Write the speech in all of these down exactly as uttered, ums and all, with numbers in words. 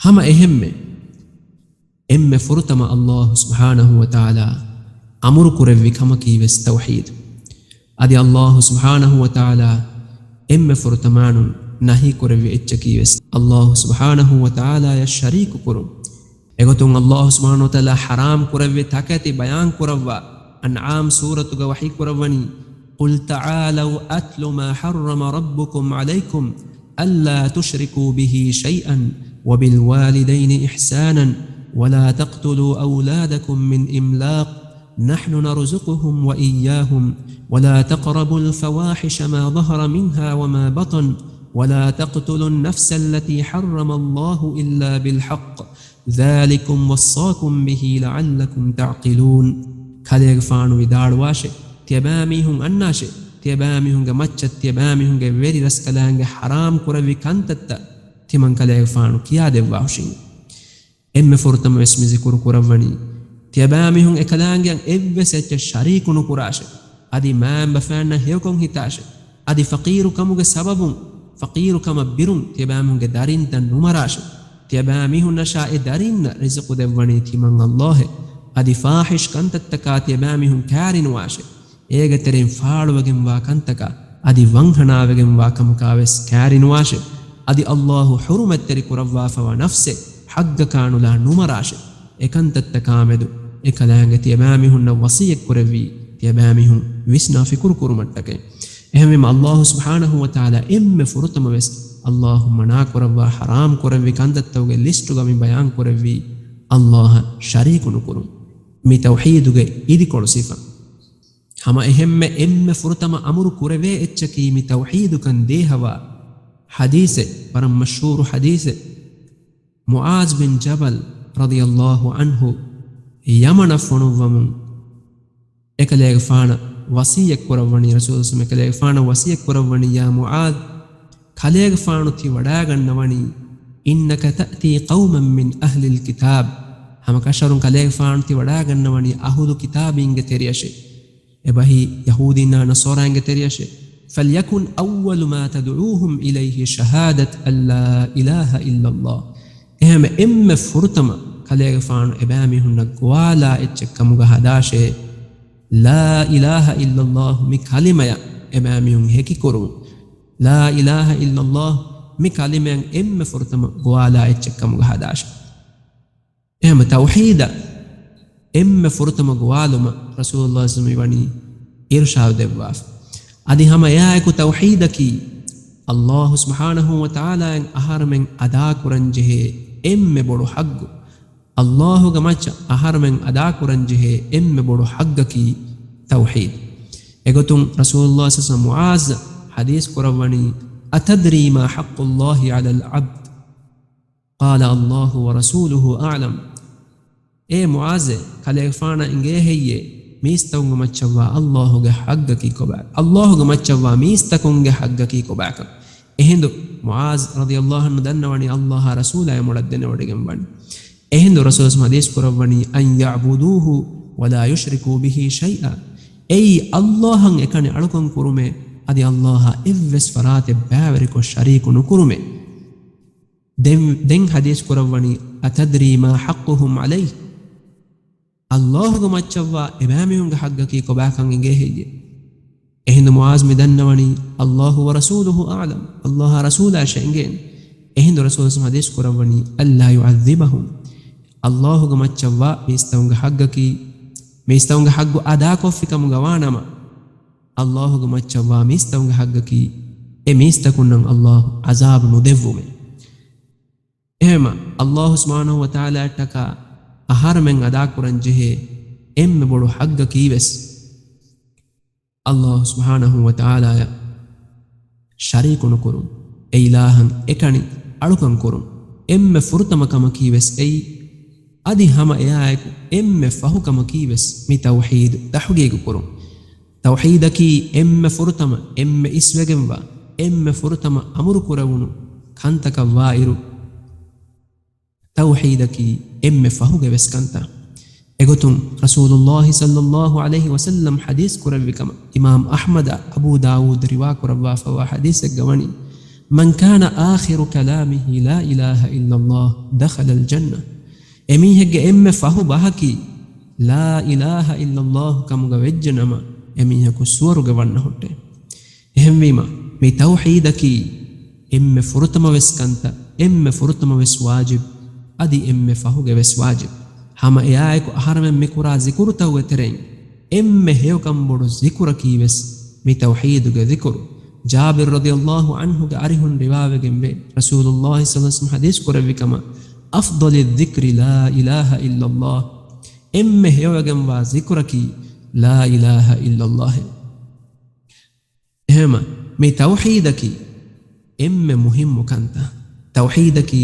ހަމަ އެހެންމެ އެންމެ ފުރަތަމަ އައްލާހު ސުބްޙާނަހު ވަތަޢާލާ އަމުރު ކުރެއްވި ކަމަކީ ވެސް ތައުޙީދު. އަދި އައްލާހު ސުބްޙާނަހު ވަތަޢާލާ އެންމެ ފުރަތަމަ ނަހީ ކުރެއްވި އެއްޗަކީ ވެސް އައްލާހު ސުބްޙާނަހު ވަތަޢާލާޔަށް ޝަރީކު ކުރުން. އެގޮތުން އައްލާހު ސުބްޙާނަހު ވަތަޢާލާ ޙަރާމް ކުރެއްވި ތަކެތި ބަޔާން ކުރައްވާ، އަންޢާމް ސޫރަތުގަ ވަޙީ ކުރައްވަނީ، قل تعالوا أتل ما حرم ربكم عليكم ألا تشركوا به شيئا وبالوالدين إحسانا ولا تقتلوا أولادكم من إملاق نحن نرزقهم وإياهم ولا تقربوا الفواحش ما ظهر منها وما بطن ولا تقتلوا النفس التي حرم الله إلا بالحق ذلكم وصاكم به لعلكم تعقلون. ކަލޭގެފާނު ވިދާޅުވާށެ، ތިޔަބައިމީހުން އަންނާށެ، ތިޔަބައިމީހުންގެ މައްޗަށް ތިޔަބައިމީހުންގެ ވެރި ރަސްކަލާނގެ ޙަރާމް ކުރެއްވި ކަންތައްތައް ތިމަން ކަލޭގެފާނު ކިޔާދެއްވާހުށިން. އެންމެ ފުރަތަމަ ވެސް މި ޒިކުރު ކުރައްވަނީ، ތިޔަބައިމީހުން އެކަލާނގެއަށް އެއްވެސް އެއްޗެއް ޝަރީކު ނުކުރާށެ. އަދި މައިންބަފައިންނަށް ހެޔޮކޮށް ހިތާށެ. އަދި ފަޤީރު ކަމުގެ ސަބަބުން، ފަޤީރު ކަމަށް ބިރުން ތިޔަބައިމީހުންގެ ދަރިންތައް ނުމަރާށެ. ތިޔަބައިމީހުންނަށާ އެ ދަރިންނަށް ރިޒުޤު ދެއްވަނީ ތިމަން އައްލާހެއް. އަދި ފާޙިޝް ކަންތައްތަކާ ތިޔަބައިމީހުން ކައިރިނުވާށެ. އޭގެ ތެރެއިން ފާޅުވެގެންވާ ކަންތަކާ އަދި ވަންހަނާވެގެންވާ ކަމަކާ ވެސް ކައިރިނުވާށެ. އަދި އައްލާހު ޙުރުމަތްތެރި ކުރައްވާފަވާ ނަފްސެއް ޙައްޤަކާ ނުލާ ނުމަރާށެ. އެކަންތައްތަކާމެދު އެކަލާނގެ ތިޔަބައިމީހުންނަށް ވަޞިއްޔަތް ކުރެއްވީ، ތިޔަބައިމީހުން ވިސްނާ ފިކުރު ކުރުމަށްޓަކައި. އެހެންވީމަ އައްލާހު ސުބްޙާނަހު ވަތަޢާލާ އެންމެ ފުރަތަމަ ވެސް އައްލާހު މަނާ ކުރައްވާ ޙަރާމް ކުރެއްވި ކަންތައްތަކުގެ ލިސްޓުގަ މި ބަޔާން ކުރެއްވީ އައްލާހަށް ޝަރީކު ނުކުރުން. މި ތައުޙީދުގެ އިދިކޮޅު ސިފަ. ހަމަ އެހެންމެ އެންމެ ފުރަތަމަ އަމުރު ކުރެވޭ އެއްޗަކީ މި ތައުޙީދުކަން ދޭހަވާ ޙަދީޘެއް، ވަރަށް މަޝްހޫރު ޙަދީޘެއް. މުޢާޛް ބިން ޖަބަލް ރަޟިޔައްލާހު ޢަންހު ޔަމަނަށް ފޮނުއްވަމުން އެކަލޭގެފާނަށް ވަޞިއްޔަތް ކުރައްވަނީ، ރަސޫލު ޞައްލައްލާހު ޢަލައިހި ވަސައްލަމަ އެކަލޭގެފާނަށް ވަޞިއްޔަތް ކުރައްވަނީ، ޔާ މުޢާޛް، ކަލޭގެފާނު ތި ވަޑާގަންނަވަނީ، إنك تأتي قوما من أهل الكتاب، ހަމަކަށަވަރުން ކަލޭގެފާނު ތި ވަޑާގަންނަވަނީ އަހުލު ކިތާބީންގެ ތެރެއަށެ. އެބަހީ ޔަހޫދީންނާ ނަޞާރާއިންގެ ތެރެއަށެ. فليكن أول ما تدعوهم إليه شهادة أن لا إله إلا الله. އެހެންވެ އެންމެ ފުރަތަމަ ކަލޭގެފާނު އެބައިމީހުންނަށް ގޮވާލާ އެއްޗެއް ކަމުގަ ހަދާށޭ، لا إله إلا الله މި ކަލިމަޔަށް އެބައިމީހުން ހެކިކުރުން. لا إله إلا الله މި ކަލިމަޔަށް އެންމެ ފުރަތަމަ ގޮވާލާ އެއްޗެއް ކަމުގަ ހަދާށޭ. އެހެން ތައުޙީދަށް އެންމެ ފުރަތަމަ ގޮވާލުމަށް ރަސޫލުﷲ ޞައްލައްލާހު ޢަލައިހި ވަސައްލަމަ މިވަނީ އިރުޝާދު ދެއްވާފަ. އަދި ހަމަ އެއާއެކު ތައުޙީދަކީ ﷲ ސުބްޙާނަހޫ ވަތަޢާލާއަށް އަހަރުމެން އަދާކުރަން ޖެހޭ އެންމެ ބޮޑު ޙައްޤު. ﷲގެ މައްޗަށް އަހަރުމެން އަދާކުރަން ޖެހޭ އެންމެ ބޮޑު ޙައްޤަކީ ތައުޙީދު. އެގޮތުން ރަސޫލުﷲ ޞައްލައްލާހު ޢަލައިހި ވަސައްލަމަ މުޢާޛަށް ޙަދީޘް ކުރައްވަނީ، أتدري ما حق الله على العبد؟ قال الله ورسوله أعلم. އޭ މުޢާޛޭ، ކަލޭގެފާނަށް އިނގޭ ހެއްޔޭ މީސްތަކުންގެ މައްޗަށްވާ ﷲގެ ޙައްޤަކީ ކޮބާ؟ ﷲގެ މައްޗަށްވާ މީސްތަކުންގެ ޙައްޤަކީ ކޮބާކަން؟ އެހިނދު މުޢާޛް ރަޟިޔަﷲ ޢަންހު ދަންނަވަނީ ﷲއާ ރަސޫލާއާ މޮޅަށް ދެނެވޮޑިގެން ވަނީ. އެހިނދު ރަސޫލު ޙަދީޘް ކުރައްވަނީ، أن يعبدوه ولا يشركوا به شيئا. އެއީ ﷲއަށް އެކަނި އަޅުކަން ކުރުމޭ، އަދި ﷲއާ އެއްވެސް ފަރާތެއް ބައިވެރިކޮށް ޝަރީކު ނުކުރުމޭ. ދެން، ދެން ޙަދީޘް ކުރައްވަނީ، أتدري ما حقهم عليه؟ ﷲގެ މައްޗަށްވާ އެބައިމީހުންގެ ޙައްޤަކީ ކޮބާކަން އެނގޭ ހެއްޔޭ؟ އެހިނދު މުޢާޛް މި ދަންނަވަނީ، الله ورسوله أعلم، ﷲއާ ރަސޫލާއަށޭ އެނގޭނެ. އެހިނދު ރަސޫލު ޙަދީޘް ކުރައްވަނީ، ألا يعذبهم. ﷲގެ މައްޗަށްވާ މީސްތަކުންގެ ޙައްޤަކީ، މީސްތަކުންގެ ޙައްޤު އަދާކޮށްފި ކަމުގަ ވާނަމަ، ﷲގެ މައްޗަށްވާ މީސްތަކުންގެ ޙައްޤަކީ، އެ މީސްތަކުންނަށް ﷲ ޢަޛާބު ނުދެއްވުމޭ. އެހެންމަ، ﷲ ސުބްޙާނަހޫ ވަތަޢާލާއަށްޓަކާ އަހަރުމެން އަދާކުރަން ޖެހޭ އެންމެ ބޮޑު ޙައްޤަކީ ވެސް، ﷲ ސުބްޙާނަހޫ ވަތަޢާލާއަށް ޝަރީކު ނުކުރުން، އެ އިލާހަށް އެކަނި އަޅުކަން ކުރުން، އެންމެ ފުރަތަމަ ކަމަކީ ވެސް އެއީ، އަދި ހަމަ އެއާއެކު އެންމެ ފަހު ކަމަކީ ވެސް މި ތައުޙީދު ތަޙުޤީޤު ކުރުން. ތައުޙީދަކީ އެންމެ ފުރަތަމަ، އެންމެ އިސްވެގެންވާ، އެންމެ ފުރަތަމަ އަމުރު ކުރެވުނު ކަންތަކަށް ވާއިރު، ތައުޙީދަކީ އެންމެ ފަހުގެ ވެސް ކަންތައް. އެގޮތުން ރަސޫލުﷲ ޞައްލައްލާހު ޢަލައިހި ވަސައްލަމަ ޙަދީޘް ކުރެއްވި ކަމަށް އިމާމް އަޙްމަދަށް އަބޫ ދާވޫދު ރިވާ ކުރައްވާފައިވާ ޙަދީޘެއްގަ ވަނީ، من كان آخر كلامه لا إله إلا الله دخل الجنة. އެމީހެއްގެ އެންމެ ފަހު ބަހަކީ لا إله إلا الله ކަމުގަ ވެއްޖެ ނަމަ، އެމީހަކު ސުވަރުގެ ވަންނަ ހުއްޓޭ. އެހެންވީމަ، މި ތައުޙީދަކީ އެންމެ ފުރަތަމަވެސް ކަންތައް، އެންމެ ފުރަތަމަވެސް ވާޖިބް، އަދި އެންމެ ފަހުގެވެސް ވާޖިބް. ހަމަ އެއާއެކު އަހަރެމެން މި ކުރާ ޒިކުރުތަކުގެ ތެރެއިން އެންމެ ހެޔޮކަން ބޮޑު ޒިކުރަކީވެސް މި ތައުޙީދުގެ ޒިކުރު. ޖާބިރު ރަޟިޔަﷲ ޢަންހުގެ އަރިހުން ރިވާވެގެންވޭ، ރަސޫލުﷲ ޞައްލަﷲ ޢަލައިހި ވަސައްލަމަ ޙަދީޘް ކުރެއްވި ކަމަށް، أفضل الذكر لا إله إلا الله، އެންމެ ހެޔޮވެގެންވާ ޒިކުރަކީ لا إله إلا الله. އެހެންވީމަ، މި ތައުޙީދަކީ އެންމެ މުހިއްމު ކަންތައް. ތައުޙީދަކީ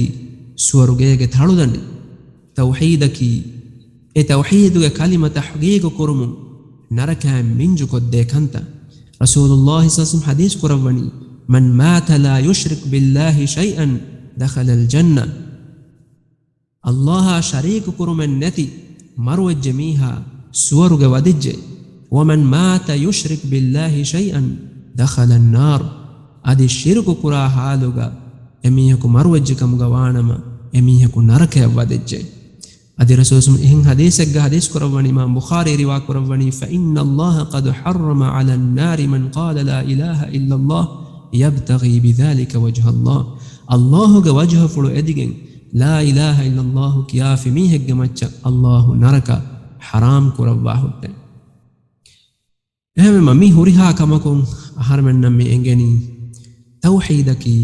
ސުވަރުގޭގެ ތަޅުދަނޑި. ތައުޙީދަކީ އެ ތައުޙީދުގެ ކަލިމަ ތަޙްޤީޤު ކުރުމުން ނަރަކައިން މިންޖުކޮށްދޭ ކަންތައް. ރަސޫލުﷲ ޞައްލަﷲ ޢަލައިހި ވަސައްލަމަ ޙަދީޘް ކުރައްވަނީ، من مات لا يشرك بالله شيئا دخل الجنة. ﷲ އާ ޝަރީކު ކުރުމެއް ނެތި މަރުވެއްޖެ މީހާ ސުވަރުގެ ވަދެއްޖެ. ومن مات يشرك بالله شيئا دخل النار. އަދި ޝިރުކު ކުރާ ޙާލުގަ އެމީހަކު މަރުވެއްޖެ ކަމުގަ ވާނަމަ، އެމީހަކު ނަރަކަޔަށް ވަދެއްޖެ. އަދި ރަސޫލު އިހެން ޙަދީޘެއްގަ ޙަދީޘް ކުރައްވަނީ، އިމާމް ބުޚާރީ ރިވާ ކުރައްވަނީ، فإن الله قد حرم على النار من قال لا إله إلا الله يبتغي بذلك وجه الله. ﷲ ގެ ވަޖްހަފުޅު އެދިގެން لا إله إلا الله ކިޔާފި މީހެއްގެ މައްޗަށް ﷲ ނަރަކަ ޙަރާމް ކުރައްވާ ހުއްޓޭ. އެހެންވީމަ، މި ހުރިހާ ކަމަކުން އަހަރެމެންނަށް މި އެނގެނީ ތައުޙީދަކީ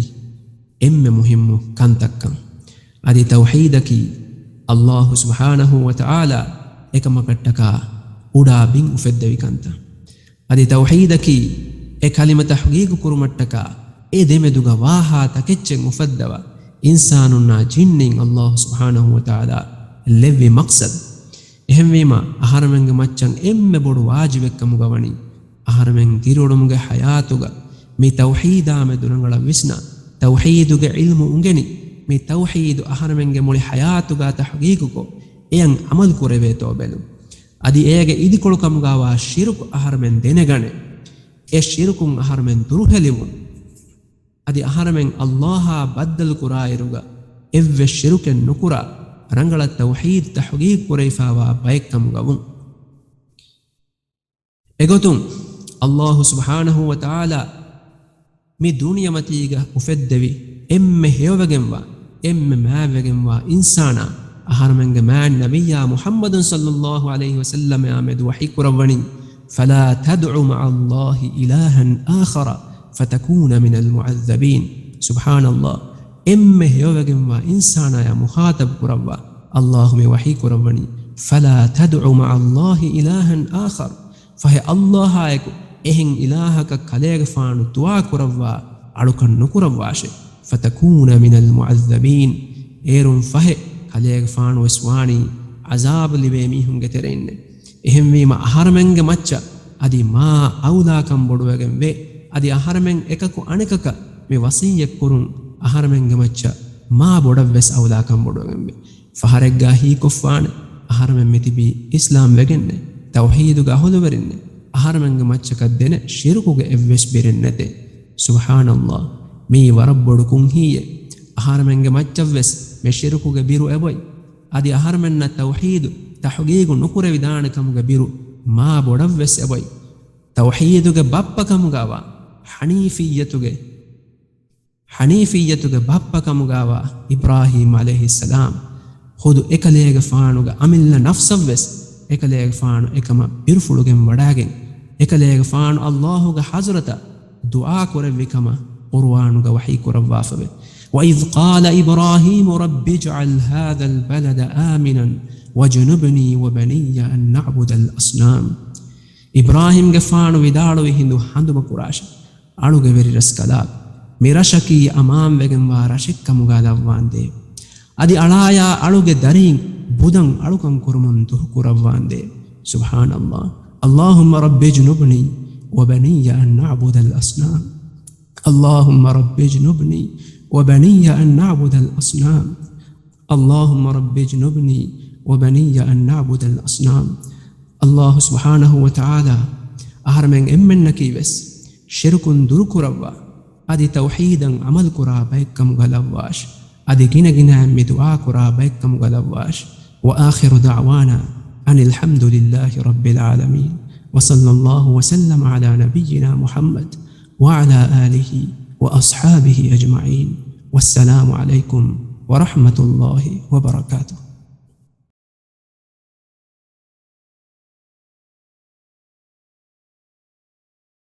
އެންމެ މުހިއްމު ކަންތައްކަން. އަދި ތައުޙީދަކީ ﷲ ސުބްޙާނަހޫ ވަތަޢާލާ އެކަމަކަށްޓަކާ އުޑާ ބިން އުފެއްދެވި ކަންތައް. އަދި ތައުޙީދަކީ އެ ކަލިމަ ތަޙްޤީޤު ކުރުމަށްޓަކާ އެ ދެމެދުގަ ވާހާ ތަކެއްޗެއް އުފައްދަވާ، އިންސާނުންނާ ޖިންނިން ﷲ ސުބްޙާނަހޫ ވަތަޢާލާ ލެއްވި މަޤްޞަދު. އެހެންވީމަ، އަހަރެމެންގެ މައްޗަށް އެންމެ ބޮޑު ވާޖިބެއްކަމުގަ ވަނީ، އަހަރެމެން ދިރިއުޅުމުގެ ޙަޔާތުގަ މި ތައުޙީދާ މެދު ރަނގަޅަށް ވިސްނާ، ތައުޙީދުގެ ޢިލްމު އުނގެނި، މި ތައުޙީދު އަހަރެމެންގެ މުޅި ޙަޔާތުގަ ތަޙްޤީޤުކޮށް، އެޔަށް ޢަމަލު ކުރެވޭތޯ ބެލުން. އަދި އޭގެ އިދިކޮޅު ކަމުގަވާ ޝިރުކު އަހަރެމެން ދެނެގަނެ، އެ ޝިރުކުން އަހަރެމެން ދުރުހެލިވުން. އަދި އަހަރެމެން ﷲ އާ ބައްދަލު ކުރާއިރުގަ އެއްވެސް ޝިރުކެއް ނުކުރާ، ރަނގަޅަށް ތައުޙީދު ތަޙްޤީޤު ކުރެވިފައިވާ ބައެއްކަމުގަ ވުން. އެގޮތުން، ﷲ ސުބްޙާނަހޫ ވަތަޢާލާ މި ދުނިޔެމަތީގަ އުފެއްދެވި އެންމެ ހެޔޮވެގެންވާ، އެންމެ މާތްވެގެންވާ އިންސާނާ އަހަރެމެންގެ މާތް ނަބިއްޔާ މުޙައްމަދު ޞައްލައްލާހު ޢަލައިހި ވަސައްލަމާ މެދު ވަޙީ ކުރައްވަނީ، فلا تدع مع الله إلها آخر فتكون من المعذبين. ސުބްޙާނައްލާހް. އެންމެ ހެޔޮވެގެންވާ އިންސާނާޔާ މުޚާޠަބު ކުރައްވާ، ﷲ މި ވަޙީ ކުރައްވަނީ، فلا تدع مع الله إلها آخر. ފަހެ ﷲ އާއެކު އެހެން އިލާހަކަށް ކަލޭގެފާނު ދުޢާ ކުރައްވާ އަޅުކަން ނުކުރައްވާށޭ. فتكون من المعذبين. އޭރުން ފަހެ ކަލޭގެފާނު ވެސް ވާނީ ޢަޒާބު ލިބޭ މީހުންގެ ތެރެއިންނޭ. އެހެންވީމަ އަހަރެމެންގެ މައްޗަށް އަދި މާ އައުލާކަން ބޮޑުވެގެން ވޭ. އަދި އަހަރެމެން އެކަކު އަނެކަކަށް މި ވަޞިއްޔަތް ކުރުން އަހަރެމެންގެ މައްޗަށް މާ ބޮޑަށް ވެސް އައުލާކަން ބޮޑުވެގެން ވޭ. ފަހަރެއްގާ ހީކޮށްފާނެ، އަހަރެމެން މިތިބީ އިސްލާމް ވެގެންނޭ، ތައުޙީދުގެ އަހުލުވެރިންނޭ، އަހަރެމެންގެ މައްޗަކަށް ދެނެ ޝިރުކުގެ އެއްވެސް ބިރެއް ނެތޭ. ސުބްޙާނައްލާހް، މީ ވަރަށް ބޮޑު ކުންހީއެއް. އަހަރެމެންގެ މައްޗަށްވެސް މި ޝިރުކުގެ ބިރު އެބޮތް. އަދި އަހަރެމެންނަށް ތައުޙީދު ތަޙްޤީޤު ނުކުރެވިދާނެ ކަމުގެ ބިރު މާ ބޮޑަށްވެސް އެބޮތް. ތައުޙީދުގެ ބައްޕަކަމުގަވާ ޙަނީފިއްޔަތުގެ، ޙަނީފިއްޔަތުގެ ބައްޕަކަމުގަވާ އިބްރާހީމް ޢަލައިހިއްސަލާމް ޚުދު އެކަލޭގެފާނުގެ އަމިއްލަ ނަފްސަށްވެސް އެކަލޭގެފާނު އެކަމަށް ބިރުފުޅުގެން ވަޑާގެން، އެކަލޭގެފާނު ﷲ ގެ ޙަޟްރަތަށް ދުޢާ ކުރެއްވި ކަމަށް ޤުރުއާނުގަ ވަޙީ ކުރައްވާފަވޭ. وإذ قال إبراهيم رب اجعل هذا البلد آمنا واجنبني وبني أن نعبد الأصنام. އިބްރާހީމްގެފާނު ވިދާޅުވި ހިނދު ހަނދުމަކުރާށެ، އަޅުގެ ވެރި ރަސްކަލާ، މި ރަށަކީ އަމާންވެގެންވާ ރަށެއްކަމުގަ ލައްވާނދޭ. އަދި އަޅާޔާ އަޅުގެ ދަރީން ބުދަން އަޅުކަން ކުރުމުން ދުރުކުރައްވާނދޭ. ސުބްޙާނައްލާހް. اللهم رب اجنبني وبني أن نعبد الأصنام. اللهم رب اجنبني وبني أن نعبد الأصنام. اللهم رب اجنبني وبني أن نعبد الأصنام. ﷲ ސުބްޙާނަހޫ ވަތަޢާލާ އަހަރެމެން އެންމެންނަކީވެސް ޝިރުކުން ދުރުކުރައްވާ، އަދި ތައުޙީދަށް ޢަމަލުކުރާ ބައެއްކަމުގަ ލައްވާށި. އަދި ގިނަގިނައިން މި ދުޢާކުރާ ބައެއްކަމުގަ ލައްވާށި. وآخر دعوانا أن الحمد لله رب العالمين، وصلى الله وسلم على نبينا محمد وعلى آله وأصحابه أجمعين. والسلام عليكم ورحمة الله وبركاته.